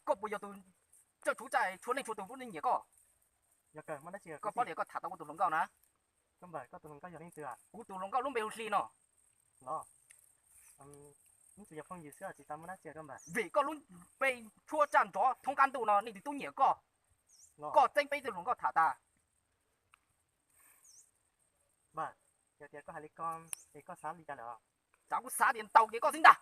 Koj puas yog tus tsawj tsuv tsaij tshua neej tshua tus lub neej nyiam koj? Koj paub tias koj tham tau kuv tus hluas nkauj na. Kuv tus hluas nkauj lub npe hu Hli no. Vim koj lub npe tshuab tsaj nrov thoob qab ntuj no, leej twg twb nyiam koj. Koj txeeb peb tug hluas nkauj tham tas. Yog tias koj hais li ko, es koj xav li cas lawm? Tsam kuv xav tias ntaus kiag koj xwb ntag.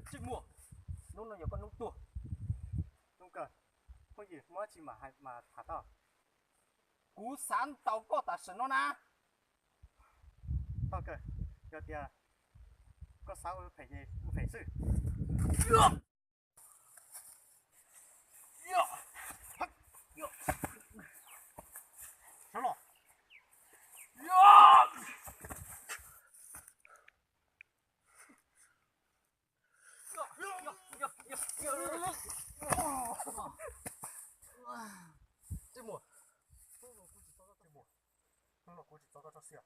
Tsis muaj, hnub no yog koj hnub tuag. Phooj ywg, muaj dab tsi mas hais mas tham tau. Kuv xav ntaus koj tam sim no na. Tau kawg, yog tias koj xav ua phem ces ua phem xwb. Tsis muaj, hnub no kuv tsis txo koj tso sia.